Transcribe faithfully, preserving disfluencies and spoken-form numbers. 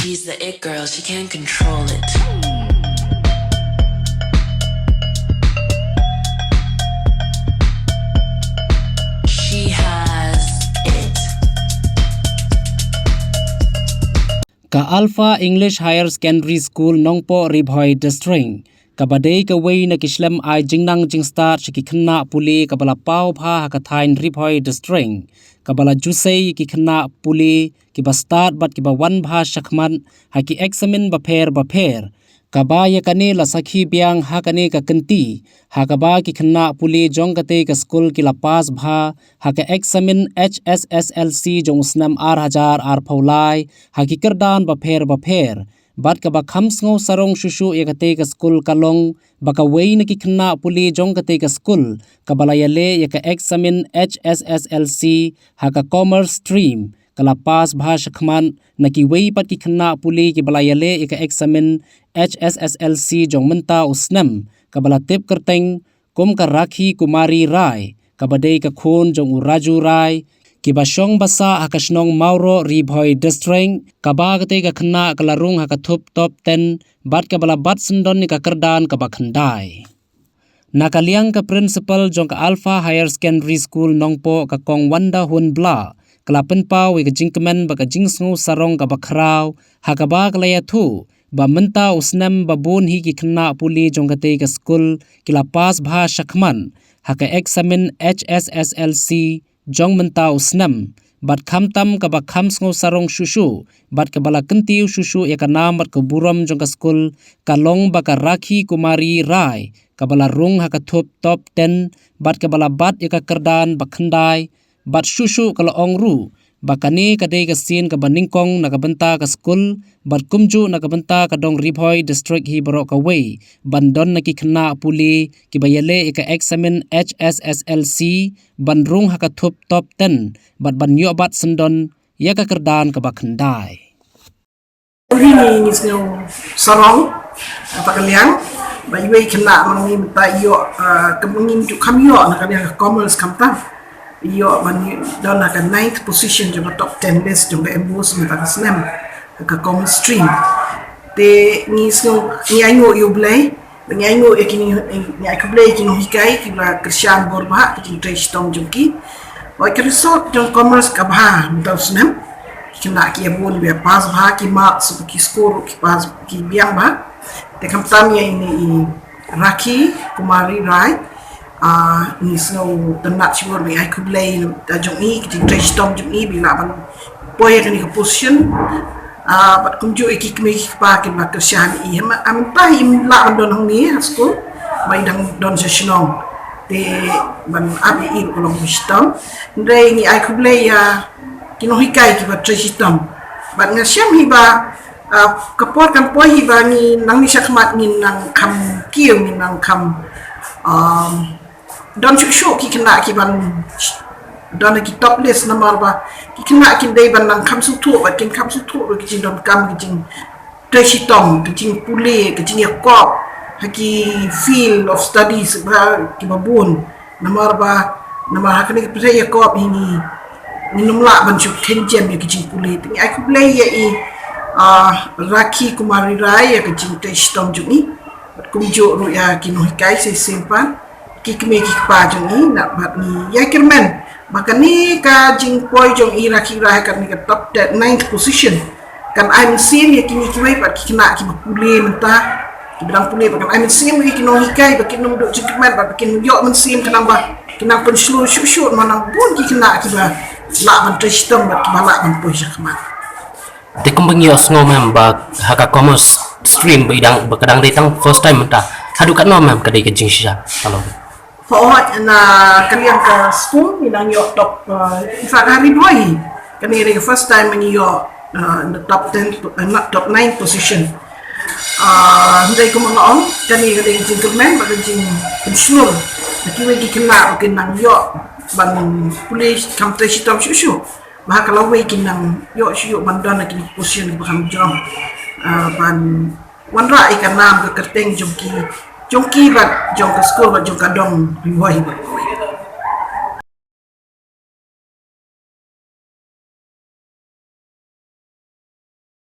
She's the it girl, she can't control it. She has it. Ka Alpha English Higher Secondary School, Nongpoh, Ri Bhoi District, kaba dei kawei na ki shlem ai jingnang jingstad sha ki khynnah pule kaba la paw bha ha ka thaiñ Ri Bhoi District, kaba la ju sei ïa ki khynnah pule kiba stad bad kiba wan bha shakhmat ha ki eksamin bapher bapher. Kaba ïa kane la sakhi biang ha kane ka kynti, ha kaba ki khynnah pule jong katei ka skul ki la pass bha ha ka eksamin H S S L C jong u snem ar hajar arphew lai ha ki kyrdan bapher bapher. Bad kaba kham sngewsarong shuh shuh ïa katei ka skul ka long ba kawei na ki khynnah pule jong katei ka skul kaba la ïaleh ïa ka eksamin H S S L C ha ka Commerce Stream ka la pass bha shakhmat na kiwei pat ki khynnah pule kiba la ïaleh ïa ka eksamin H S S L C jong mynta u snem, kaba la tip kyrteng kum ka Rakhi Kumari Rai, kaba dei ka khun jong u Raju Rai, kiba shong ba sah ha ka shnong Mawroh, Ri Bhoi District, kaba katei ka khynnah ka la rung ha ka thup top ten bad kaba la bat syndon ïa ka kyrdan kaba khyndai. Na ka liang ka principal jong ka Alpha Higher Secondary School, Nongpoh, ka Kong Wanda Hun Blah, ka la pynpaw ïa ka jingkmen bad ka jingsngewsarong kaba khraw ha kaba ka la ïathuh ba mynta u snem ba bun hi ki khynnah pule jong katei ka skul ki la pass bha shakhmat ha ka eksamin H S S L C jong mynta u snem. Bad khamtam kaba kham sngewsarong shuh shuh bad kaba la kyntiew shuh shuh ïa ka nam bad ka burom jong ka skul ka long ba ka Rakhi Kumari Rai, kaba la rung ha ka thup top ten bad kaba la bat ïa ka kyrdan ba khyndai, bad shuh shuh ka la ong ruh ba kane ka dei ka sien kaba nyngkong na ka bynta ka skul bad kumjuh na ka bynta ka dong Ri Bhoi District hi baroh kawei ban don na ki khynnah pule kiba ïaleh ïa ka eksamin H S S L C ban rung ha ka thup top ten bad ban ïoh bat syndon ïa ka kyrdan kaba khyndai. Uri ni ngi sngewsarong kata ka liang ba iwei khynnah ma ngi mynta ïoh, ah, ka ma ngi mynta kham ïoh na ka liang ka Commerce khamtam. Ïoh ban don ha ka ninth position jong ka top ten list jong ka MBOSE mynta ka snem, ka Commerce Stream. Te ngi sngew, ngi ainguh ïa U Blei, ngi ainguh ïa ki, ngi ai khublei ïa ki nonghikai kiba kyrshan bor bha ki jingtrei shitom jong ki. Hooid, ka result jong Commerce ka bha mynta u snem. Ki khynnah ki ïa bun ba pass bha, ki marks ki score ki pass ki biang bha. Te khamtam ïa ine i Rakhi Kumari Rai, ah, ngi sngewtynnat shibun, ngi ai khublei ïa ka jong i, ka jingtrei shitom jong i ba i lah ban poi ha kane ka position. Ah, bad kumjuh ïa ki kmie ki kpa kiba kyrshan ïa i. Mynta i lah ban don hangne ha skul, ba i dang don sha shnong. Te ban ap ïa i ruh ka long kaba shitom. Hynrei ngi ai khublei ïa ki nonghikai kiba trei shitom. Bad nga shem hi ba, ah, ka por kan poi hi ba ngi nangne shakhmat ngin nang kham kiew, ngin nang kham, um, don shuh shuh ki khynnah kiban don ha ki top list, namar ba ki khynnah kin dei ban nang kham sngewthuh bad kin kham sngewthuh ruh ki jingdonkam, ki jingtrei shitom, ki jingpule, ki jingïakop ha ki field of studies ba kiba bun. Namar ba, namar ha kane ka pyrthei ïakop hi ngi, ngin ym lah ban shu kynjem ïa ki jingpule. Te ngi ai khublei ïa i, ah, Rakhi Kumari Rai ïa ka jingtrei shitom jong i. Bad kumjuh ruh ïa ki nonghikai shisien pat, ki kmie ki kpa jong i, na bad ngi ïai kyrmen ba kane ka jingpoi jong i Rakhi Rai ha kane ka top ten, ninth position kan ai mynsiem ïa kine kiwei pat ki khynnah kiba pule mynta, kiba dang pule, ba kan ai mynsiem ïa ki nonghikai ba kin ym duh jingkyrmen bad ba kin ïoh mynsiem khnang ba kin nang pynshlur shuh shuh, namar nang bun ki khynnah kiba lah ban trei shitom bad kiba lah ban poi shakhmat. Te kumba ngi ïohsngew, mem, ba ha ka Commerce Stream ba i dang, ba ka dang dei tang first time mynta, haduh katno, mem, ka dei ka jingshisha? Hooid, na ka liang ka skul ngi nang ïoh top, uh, in fact, ha Ri Bhoi kane ka dei ka first time ngi ïoh, uh, in the top ten, uh, not top nine position. Uh, hynrei kumba nga ong, kane ka dei ka jingkyrmen bad ka jingpynshlur na kiwei ki khynnah ba kin nang ïoh ban pule kham trei shitom shuh shuh. Ba ha ka lawei kin nang ïoh shuh ïoh ban don ha kine ki position kiba kham jrong, ah, ban wanrah ïa ka nam ka kyrteng jong ki, jong ki bad jong ka skul bad jong ka dong Ri Bhoi.